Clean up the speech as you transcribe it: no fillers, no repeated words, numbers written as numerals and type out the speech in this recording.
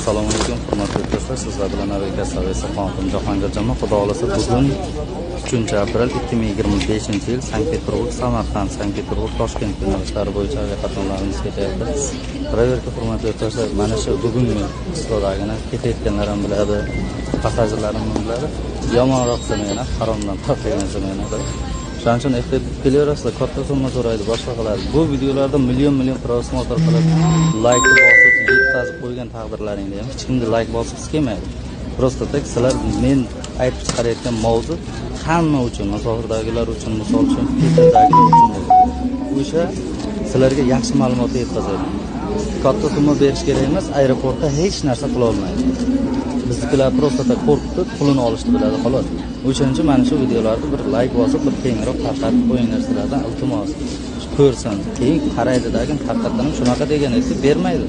Assalomu alaykum hurmatli do'stlar, sizlar bilan aviakassa Qonim Jahongir Jama. Xudo xolasa bugun 3 aprel 2025-yil Sankt-Peterburg Samarqand, Sankt-Peterburg Toshkent yo'nalishlari bo'yicha aviaqatnovlarimiz ketyapti. Проверка, hurmatli do'stlar, mana shu bugungi число dagini ketayotganlar ham biladi, passajirlar ham biladi. Yomonroq smena, haromdan tortilgan smenadir. Shuning uchun ehtiyot bo'lib kelaverasizlar, katta summa so'raydi, boshqa qiladi. Bu videolarda million million просмотр qilib, layk bosib, yetkazib qo'ygan taqdirlaringda ham hech kimga layk bosgisi kelmaydi. Просто так sizlar men aytib chiqarayotgan mavzu hamma uchun, musofirdagilar uchun, misol uchun, Peterdagilar uchun bo'ladi. O'sha sizlarga yaxshi ma'lumot yetkazadi. Katta summa berish kerak emas, aeroportda hech narsa qila olmaydi. Biznikilar просто так qo'rqitib, pulini olishni biladi, xolos. O'shaning uchun mana shu videolarni bir layk bosib, bir kengroq tarqatib qo'yinglar sizlardan, iltimos. Ko'rsin, keyin qaraydi dagin, haqiqatdan ham shunaqa degan edi, bermaydi.